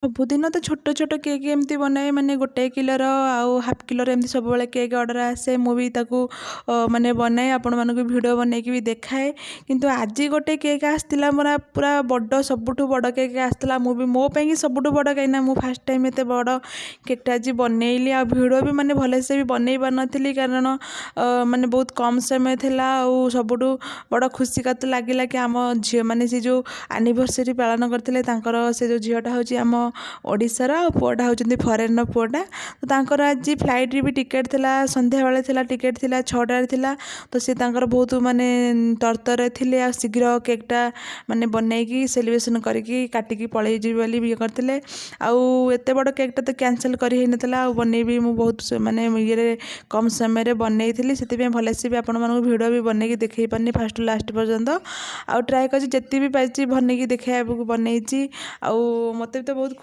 ସବୁଦିନ ତ ଛୋଟ ଛୋଟ କେକ୍ ଏମିତି ବନାଏ, ମାନେ 1 କିଲୋର ଆଉ ହାଫ୍ କିଲୋର ଏମିତି ସବୁବେଳେ କେକ୍ ଅର୍ଡ଼ର ଆସେ। ମୁଁ ବି ତାକୁ ମାନେ ବନାଏ, ଆପଣମାନଙ୍କୁ ଭିଡ଼ିଓ ବନେଇକି ବି ଦେଖାଏ। କିନ୍ତୁ ଆଜି ଗୋଟେ କେକ୍ ଆସିଥିଲା ମୋର ପୁରା ବଡ଼, ସବୁଠୁ ବଡ଼ କେକ୍ ଆସିଥିଲା। ମୁଁ ବି ମୋ ପାଇଁକି ସବୁଠୁ ବଡ଼, କାହିଁକିନା ମୁଁ ଫାର୍ଷ୍ଟ ଟାଇମ୍ ଏତେ ବଡ଼ କେକ୍ଟା ଆଜି ବନେଇଲି। ଆଉ ଭିଡ଼ିଓ ବି ମାନେ ଭଲସେ ବି ବନେଇ ପାରିନଥିଲି, କାରଣ ମାନେ ବହୁତ କମ୍ ସମୟ ଥିଲା। ଆଉ ସବୁଠୁ ବଡ଼ ଖୁସି କଥା ଲାଗିଲା କି ଆମ ଝିଅମାନେ ସେ ଯେଉଁ ଆନିଭର୍ସରୀ ପାଳନ କରିଥିଲେ ତାଙ୍କର, ସେ ଯେଉଁ ଝିଅଟା ହେଉଛି ଆମ ଓଡ଼ିଶାର ଆଉ ପୁଅଟା ହେଉଛନ୍ତି ଫରେନ୍ର ପୁଅଟା। ତ ତାଙ୍କର ଆଜି ଫ୍ଲାଇଟ୍ରେ ବି ଟିକେଟ୍ ଥିଲା, ସନ୍ଧ୍ୟାବେଳେ ଥିଲା, ଟିକେଟ୍ ଥିଲା, 6ଟାରେ ଥିଲା। ତ ସେ ତାଙ୍କର ବହୁତ ମାନେ ତରତରରେ ଥିଲେ ଆଉ ଶୀଘ୍ର କେକ୍ଟା ମାନେ ବନେଇକି, ସେଲିବ୍ରେସନ୍ କରିକି, କାଟିକି ପଳେଇ ଯିବେ ବୋଲି ଇଏ କରିଥିଲେ। ଆଉ ଏତେ ବଡ଼ କେକ୍ଟା ତ କ୍ୟାନସଲ୍ କରି ହେଇନଥିଲା। ଆଉ ବନେଇବି ମୁଁ ବହୁତ ମାନେ ଇଏରେ କମ୍ ସମୟରେ ବନେଇଥିଲି, ସେଥିପାଇଁ ଭଲସେ ବି ଆପଣମାନଙ୍କୁ ଭିଡ଼ିଓ ବି ବନେଇକି ଦେଖେଇ ପାରିନି ଫାଷ୍ଟରୁ ଲାଷ୍ଟ ପର୍ଯ୍ୟନ୍ତ। ଆଉ ଟ୍ରାଏ କରିଛି, ଯେତିକି ବି ପାରିଛି ବନେଇକି ଦେଖେଇବାକୁ ବନେଇଛି। ଆଉ ମୋତେ ବି ତ ବହୁତ